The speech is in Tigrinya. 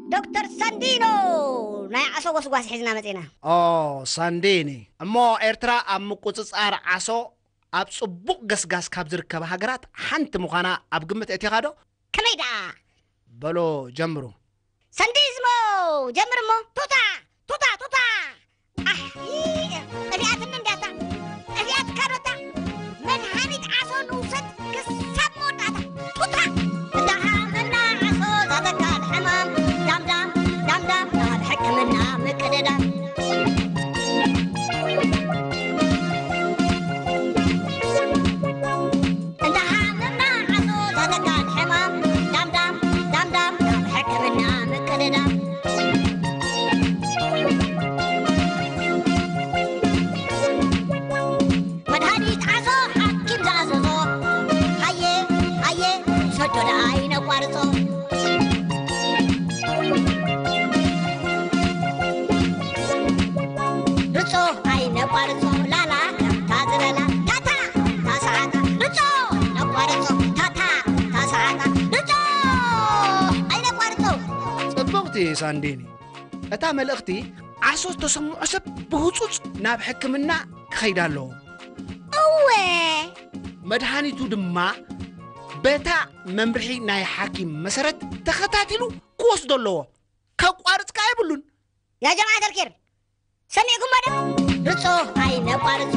ዶክተር ሳንዲኖ፣ ናይ ዓሶ ጎስጓስ ሒዝና መጺና። ኦ፣ ሳንዲኒ። እሞ ኤርትራ ኣብ ምቁጽጻር ዓሶ ኣብ ጽቡቕ ገስጋስ ካብ ዝርከባ ሃገራት ሓንቲ ምዃና ኣብ ግምት እቲኻ ዶ? ከመይ ደኣ? በሎ፣ ጀምሩ። ሳንዲዝሞ፣ ጀምር እሞ። ቱታ፣ ቱታ፣ ቱታ። ኣሕ፣ ጠፊኣትኒ እንድያታ። ጠፊኣትካ ዶ እታ? መድሃኒት ዓሶ ንውሰድ ክሳብ መወዳእታ። ቱታ። እንዳ ሃመና ዓሶ ዛተካ ሕማም፣ ዳምዳም፣ ዳምዳም፣ ናብ ሕክምና ምቅድዳም። እንዳ ሃመና ዓሶ ዛተካ ሕማም፣ ዳምዳም፣ ዳምዳም፣ ናብ ሕክምና ምቅድዳም። መድሃኒት ዓሶ ሓኪም ዝኣዘዞ፣ ሃየ፣ ሃየ፣ ሰዶ ደኣ ኣይነቋርጾ። ርጾ ኣይነቋርጾ፣ ላላ ከምታ ዝበላ፣ ታታ፣ ታታ ሰዓታ። ርጾ ኣይነቋርጾ፣ ታታ፣ ታታ ሰዓታ። ርጾ ኣይነቋርጾ። ጽብቕቲ ሳንዲኒ። እታ መልእኽቲ ዓሶ ዝተሰምዖ ሰብ ብህጹጽ ናብ ሕክምና ክኸይድ ኣለዎ። እወ። መድሃኒቱ ድማ በታ መምርሒ ናይ ሓኪም መሰረት ተኸታቲሉ ክወስዶ ኣለዎ። ከቋርጽ ከኣ የብሉን። ያ ጀማዓት ኣልኪር፣ ሰሚዕኩሞ ዶ? ርጾ ኣይነቋርጾ፣